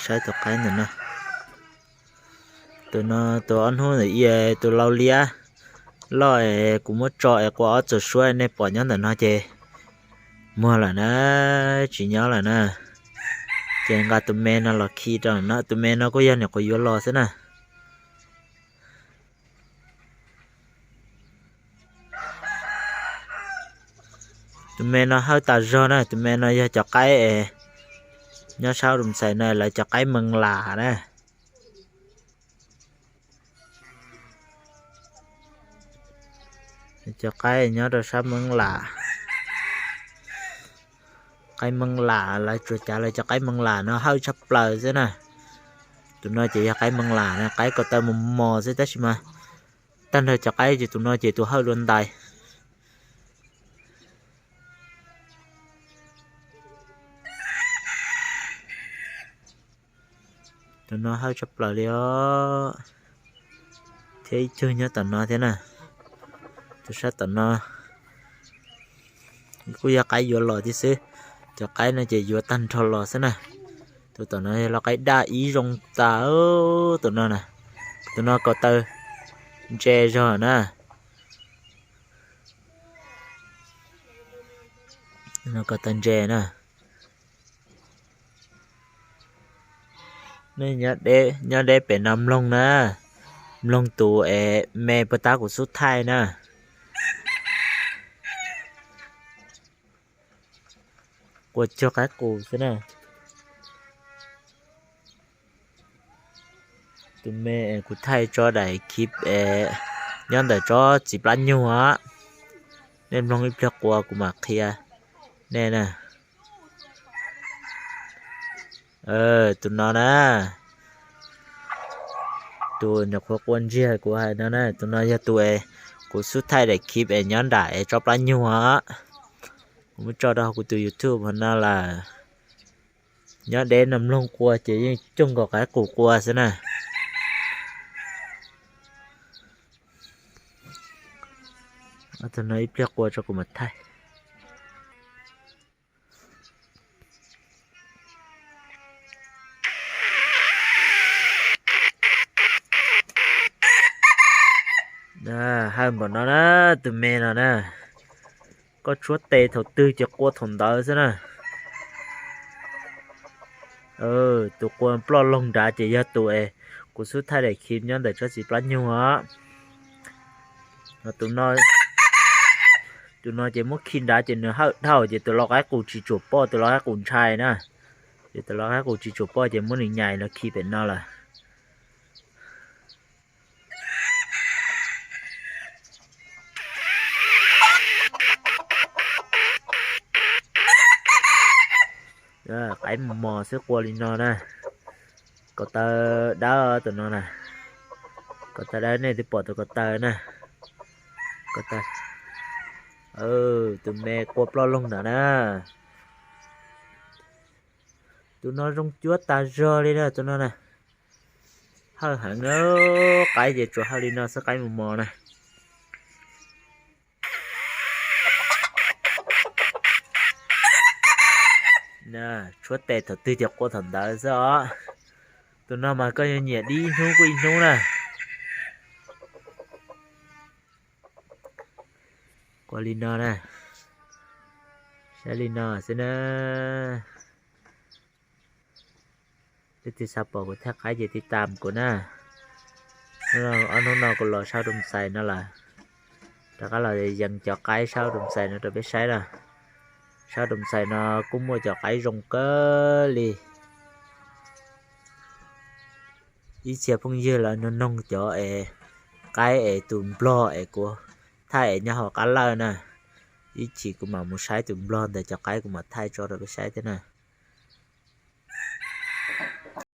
Saib tus qaib ntawm no. Tus no tus ob hnub ntawm i tus lau liab loj es kuv muab tso es qua ob txog suab nej pom nyob ntawm no ces muag lawm na, tsis nyob lawm na. Ces nqa tus me no los khi rau no, tus me no kuj yog nyuam qhuav yuav los xwb na. Tus me no hawj tas zog na, tus me no yog cov qaib es nyob sab Roo Xais no lawv cov qaib Meej Lam na. Cov qaib nyob rau sab Meej Lam. Qaib Meej Lam lawv tsuas cav lawv cov qaib Meej Lam no hawj tshaj plaws xwb na. Tus no ces yog qaib Meej Lam na, qaib ko taw mos mos xwb tab sis mas tag nrho cov qaib ces tus no ces tus hawj dua ntais. Tus no hawj tshaj plaws li os. Thiab ib tug nyob tom no thiab na. Tus sab tom no kuj yog qaib yuav los thiab xwb. Cov qaib no ces yuav tag nrho los xwb na. Tus tom no yog lau qaib daj ib zoo tas, tus no na. Tus no ko taw ntse zog na. Ko taw ntse na. Nej nyob deb pem no mloog na, mloog tus es me puag ta kuv xub thaij na. Qua cuag qaib qus xwb na. Tus me kuv thaij tso daim khib es nyob ntawm tsob txiv plab nyuag os. Nej mloog ib pliag qua kuv mam qhia nej na. Tus no na, tus nyuam qhuav qua ntsiag kuv hais no na, tus no yog tus es kuv xub thaij daim khib es nyob nram es tsob plab nyuag os. Kuv muab tso rau kuv tus YouTube no lawm. Nyob deb no mloog qua ces yeej cuag nkaus qaib qus qua xwb na. Tus no ib pliag qua tso kuv mam thaij. Hawj npaum no na, tus me no na, koj tshuab tes thaum twg ces qua thaum ntawd xwb na. Tus qua ploj loog nrad ces yog tus es kuv xub thaij daim khib nyob ntawm tsob txiv plab nyuag os. Tus no ces muab khi nrad ces nws hawj dhau ces tus lau qaib qus tsis tsuam poj, tus lau qaib qus ntshai na. Ces tus lau qaib qus tsis tsuam poj ces muab nws nyais los khi pem no lawm. Qaib mos mos xwb qua li no na. Ko taw dawb tus no na. Ko taw dawb nej twb pom tus ko taw na. Tus me qua ploj loog ntawd na. Tus no zoo cuab tas zog li na tus no na. Hawj heev, qaib ces tsuas hawj li no xwb, qaib mos mos na. Tshuab tes thaum twg ces qua thaum ntawd xwb os. Tus no mas koj yuav nyiam dib hnub kuj ib hnub na. Qua li no na. Saib li no xwb na. Leej twg xav pom kuv thaij qaib ces tiv tam kuv na. Ob hnub no kuv los sab Roo Xais no lawm. Rov qab los yees cov qaib sab Roo Xais no rau peb saib na. Sab Roo Xais no kuj muaj cov qaib zoo kawg li. Ib txhia phooj ywg lawv noog noog cov es qaib es tus nplog es kuv thaij es nyob hauv qab lawj na. Ib chim kuv mam mus saib tus nplog ntawd cov qaib kuv mam thaij tso rau peb saib thiab na.